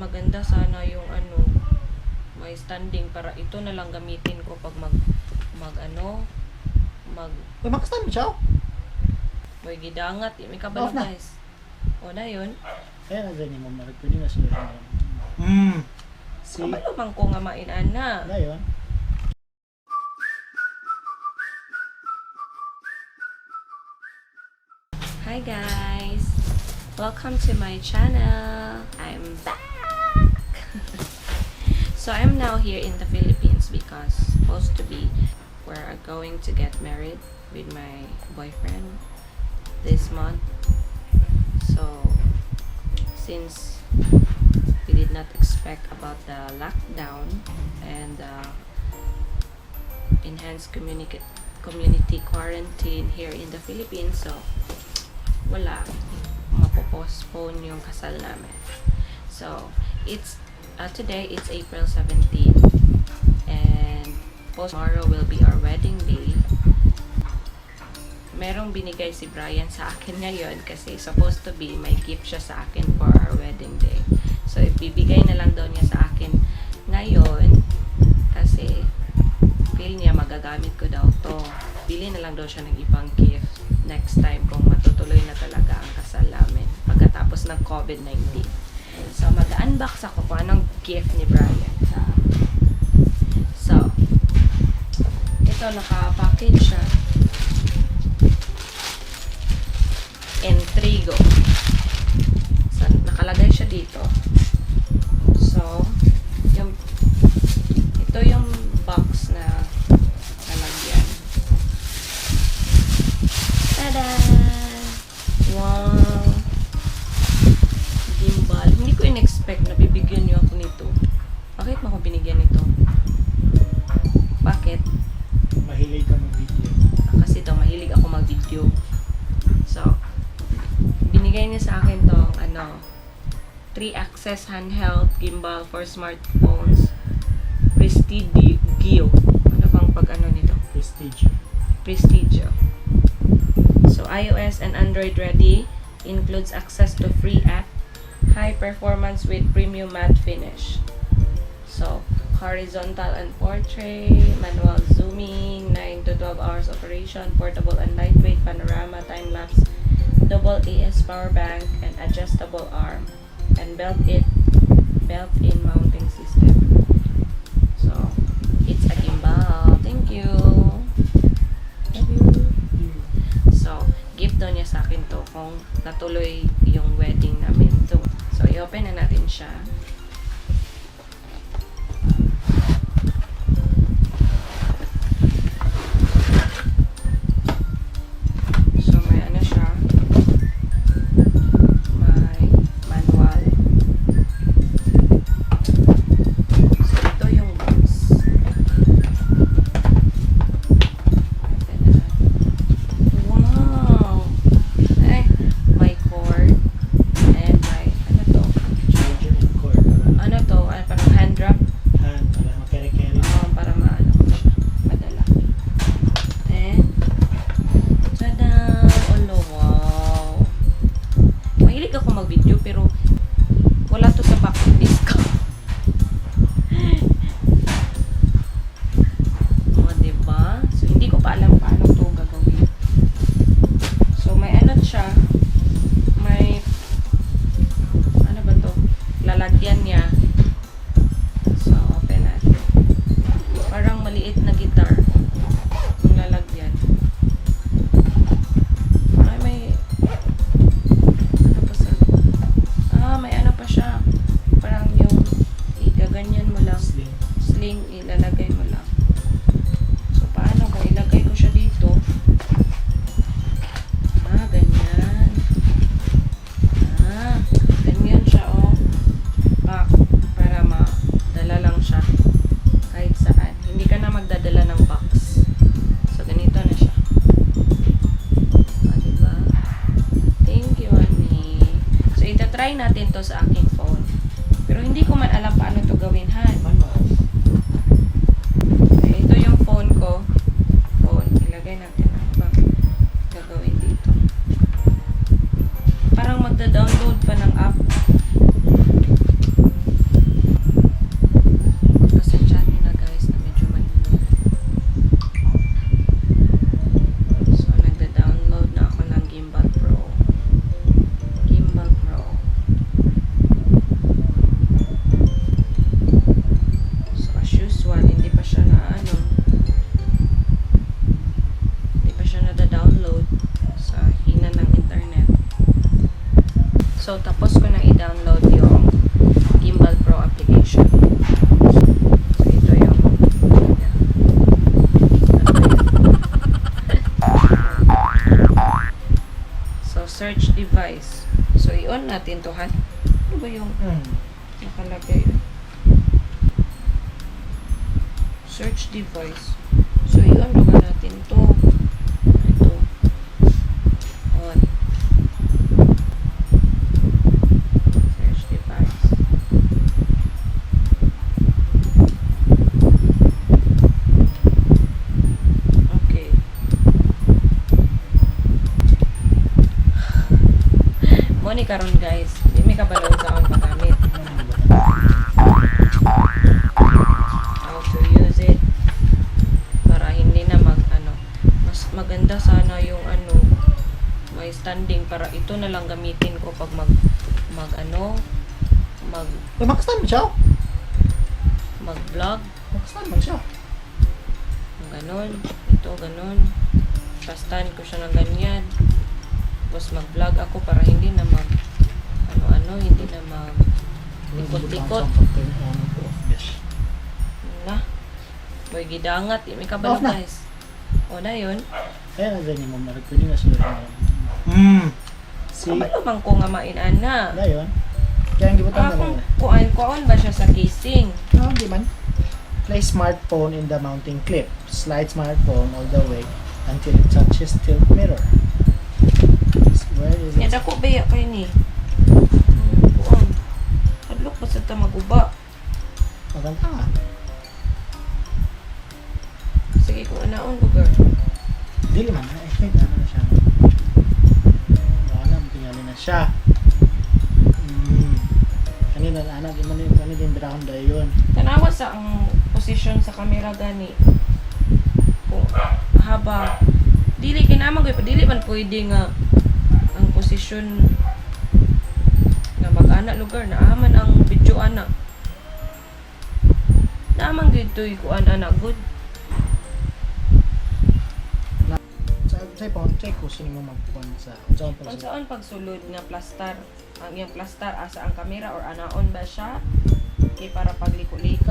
Maganda sana yung ano, may standing para ito na lang gamitin ko pag mag mag ano, mag Uy, makastand mo siya, oh. May gidangat, eh. May kabalo, Off na. guys. O na yun. Kaya na dyan mo, marag pwede na sila siya. See? Kabalo man ko nga mainana. Na yun. Hi guys! Welcome to my channel! I'm back! So I'm now here in the Philippines because supposed to be we're going to get married with my boyfriend this month. So since we did not expect about the lockdown and enhanced community quarantine here in the Philippines, so wala, mapopostpone yung kasal namin. So, it's today it's April 17 and tomorrow will be our wedding day. Merong binigay si Brian sa akin ngayon kasi supposed to be may gift siya sa akin for our wedding day. So, ibibigay na lang daw niya sa akin ngayon kasi feel niya magagamit ko daw to. Bili na lang daw siya ng ibang gift next time kung matutuloy na talaga ang kasal namin pagkatapos ng COVID-19. So, mag-unbox ako kung anong gift ni Brian sa akin. So, ito, naka-package siya. Intrigo. So, nakalagay siya dito. So, ito yung box na lalagyan. Tada! Wow! Gimbal. Hindi ko in-expect na bibigyan niyo ako nito. Bakit mo ako binigyan nito? Bakit? Mahilig ka mag-video. Ah, kasi daw mahilig ako mag-video. So, binigay niya sa akin tong ano, 3-axis handheld gimbal for smartphones. Prestigio. Ano bang pag ano nito? Prestige. Prestigio. So, iOS and Android ready. Includes access to free app. High performance with premium matte finish. So, horizontal and portrait, manual zooming, 9 to 12 hours operation, portable and lightweight panorama, time-lapse, double AS power bank, and adjustable arm, and built-in mounting system. So, it's a gimbal. Thank you. Love you. So, gift daw niya sa akin to kung natuloy yung wedding namin. So, i-open na natin siya. So, may ano siya. May manual. So, ito yung box. Open na natin. Wow! Ay, may cord. And may, ano to? Charger and cord. Para Ano to? Ano, parang hand wrap? Hand, para ma-carry-carry. Para maano ko siya. Madala. And, tada! Olo, wow! Mahilig ako mag-video pero wala to sa bucket list ko. O, diba? So, hindi ko pa alam paano to gagawin. So, may ano siya. May, ano ba to? Lalagyan niya. So, open natin. Parang maliit na guitar yung lalagyan. Ay, may, ano pa sa, ah, may ano pa siya. Parang yung, igaganyan mo lang. Sling. Sling, ilalagay mo lang. So, paano kung ilagay ko siya dito? Ah, ganyan. Ah, ganyan siya, oh. Pack, para madala lang siya. Kahit saan. Hindi ka na magdadala ng box. So, ganito na siya. Ah, diba? Thank you, honey. So, itatry natin to sa aking phone. Pero hindi ko man alam paano to gawin, ha? Manual. Okay, ito yung phone ko. Phone. Ilagay natin ano bang gagawin dito. Parang magda-download pa ng app. natin to, han? Ano ba yung nakalagay? Search device. So, i-on ba natin to? Ito. On. Search device. Okay. Mo ni karon guys, di mi kabalo sa akong paggamit. How to use it para hindi na mag ano, mas maganda sana yung ano, may standing para ito na lang gamitin ko pag mag mag ano, mag Uy, makastand mo siya, oh. mag vlog. Makastand man siya. Ganon, ito ganon, stand ko siya ng ganyan, tapos mag vlog ako para hindi na mag ano ano, hindi na mag likot-likot. Turn on off, yes. Na boy, gidangat, di may kabalo Off na. guys. O na yun. Kaya na ganyan mo, marag pwede na sila siya. See? Kabalo man ko nga mainana. Na yun. Kaya ang gibutan Ah, na kung lang. kuan kuan ba siya sa casing? No, di man. Place smartphone in the mounting clip. Slide smartphone all the way until it touches tilt mirror. Where is Nya it? dako ba ya kay ni? Kuan. Hadlok pa sa ta maguba. Maganda nga. Sige, kung anaon lugar. Dili man. I think ano na siya. Wala, tingali na siya. Kanina, anak, imo ni kanina din brown dayon. Tanawa sa ang position sa camera gani. Kung haba dili kinamang gyud, dili man pwede nga ang posisyon na mag-ana lugar na aman ang video ana. Naman gyud toy kuan ana good. Sa phone, check ko sino mo magkuhan sa unsa ang pala. Unsaon pagsulod nga plastar? Ang iyang plastar asa ang kamera or anaon ba siya? Kay para pagliko-liko.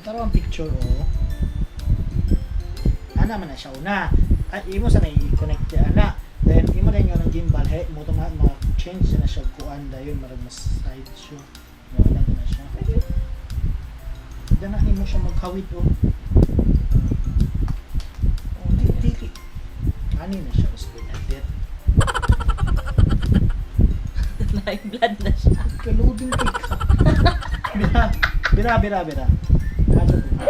Taraw ang picture oh. Ana man na siya una. Ay, imo sa na i-connect ya ana. Then imo rin yung gimbal he mo to ma change na siya kuan dayon marag mas side siya. Wala na siya. Dana nimo siya maghawid oh. Oh, Di dili. Ani na siya us Bernadette. High blood na siya. Kaluding kay ka. Bira, bira, bira, bira. Ano ko?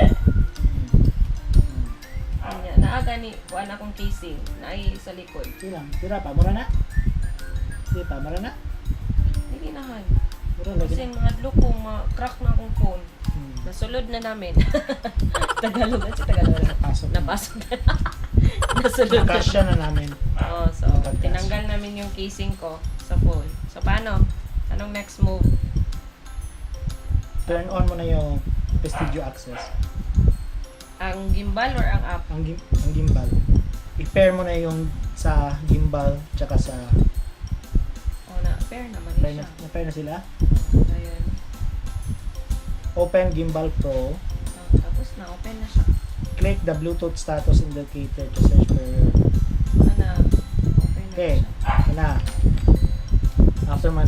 Nya naa gani kuan akong casing naay sa likod. Ilang, bira pa, mura na. Di pa, mura na. Dili nahan. Mura lagi. Kasi mga ko ma-crack na akong phone. Nasulod na namin. Tagalog at sa Tagalog. Napasok na. Napasok na. Nasulod na. Nakasya na namin. Oh, so Napagkas. tinanggal namin yung casing ko sa phone. So paano? Anong next move? Turn on mo na yung Studio Access. Ang gimbal or ang app? Ang gimbal. I-pair mo na yung sa gimbal tsaka sa Oh, na pair naman pair siya. na, na-pair na sila. Ayun. Open Gimbal Pro. Oh, tapos na open na siya. Click the Bluetooth status indicator to search for Ana, open na Okay. siya. Ito na. After man,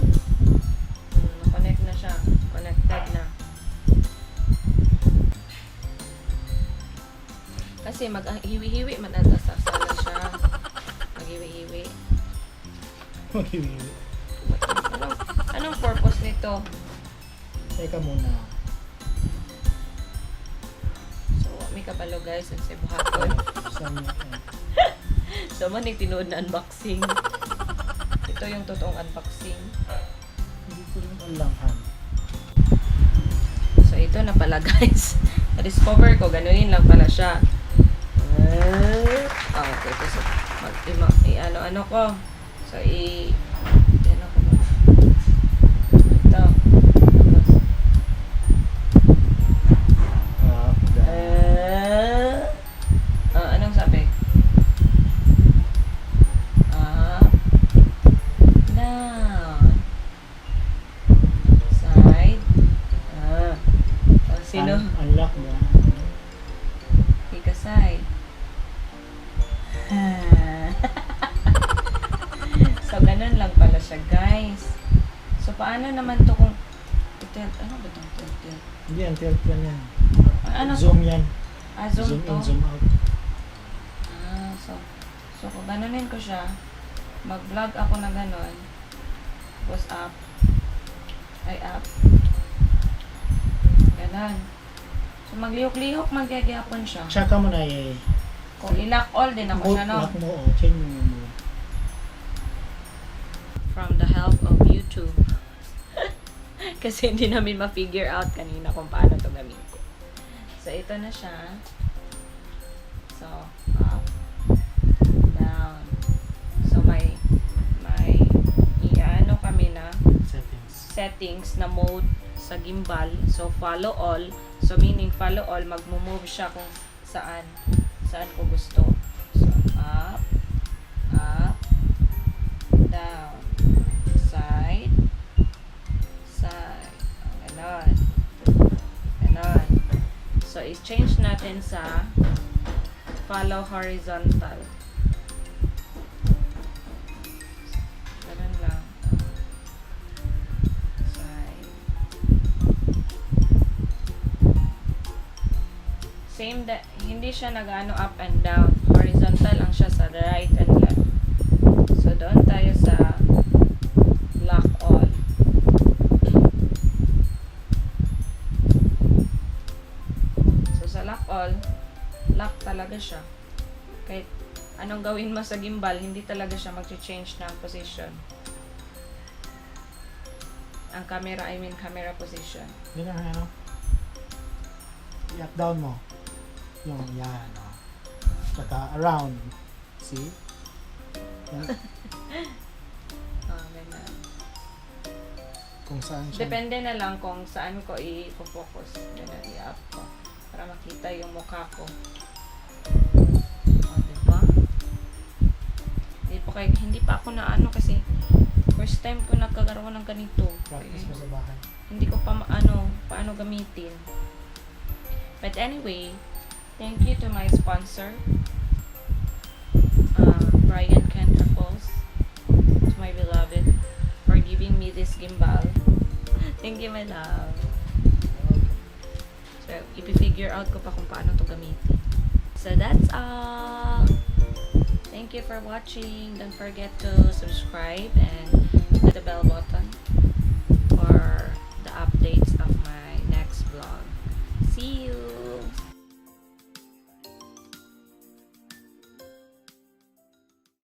Na-connect na siya. Connected na. Kasi mag-hiwi-hiwi man ata sa sala siya. Maghiwi-hiwi. maghiwiwi. Anong purpose nito? Teka muna. So, may kabalo guys, ang sa buhaton. Saan yun? Eh, So, man yung tinuod na unboxing. Ito yung totoong unboxing. hindi ko rin alam, han. So, ito na pala guys. Na-discover ko, ganunin lang pala siya. Ah, okay. Ito, so, mag, i-ano-ano ko. So, ano ko ba? Ito. Tapos, Up, down. anong sabi? Up, down, side, ah. Oh, sino? Unlock ba? Pick a side. So, ganun lang Paano naman to kung tilt? Ano ba itong tilt tilt? Hindi yan, tilt yan yan. Ano? Zoom yan. Ah, zoom, Zoom to. in, zoom out. Ah, so kung ganunin ko siya, mag-vlog ako na ganun, tapos up, ay up, ganun. So maglihok-lihok, magyagapon siya. Tsaka mo na eh. Kung i-lock all din ako siya, no? Lock mo, oh. Change mo yung mode. From the help of YouTube. Kasi hindi namin ma-figure out kanina kung paano to gamitin. So, ito na siya. So, up, down. So, may iano kami na Settings. Settings na mode sa gimbal. So, follow all. So, meaning follow all, magmo-move siya kung saan ko gusto. So, up, up, down, side, side. Oh, ganon. Ganon. So, i-change natin sa follow horizontal. Ganun lang. Side. Same da, hindi siya nag-ano up and down. Horizontal lang siya sa right and left. So doon tayo sa lock all. So sa lock all, lock talaga siya. Kahit anong gawin mo sa gimbal, hindi talaga siya mag-change ng position. Ang camera, I mean camera position. Ganyan ang ano. I-up down mo. Yung yan, oh. Tsaka around. See? Yan, Ah, ganyan. kung saan siya. Depende na lang kung saan ko i-focus. Ganun, i-up ko. Para makita yung mukha ko. O, diba? Hindi pa ako na ano kasi first time ko nagkakaroon ng ganito. Practice Eh, mo sa bahay. hindi ko pa maano, paano gamitin. But anyway, thank you to my sponsor, Brian Kentraples, to my beloved, for giving me this gimbal. Thank you, my love. So, ipi-figure out ko pa kung paano to gamitin. So, that's all. Thank you for watching. Don't forget to subscribe and hit the bell button.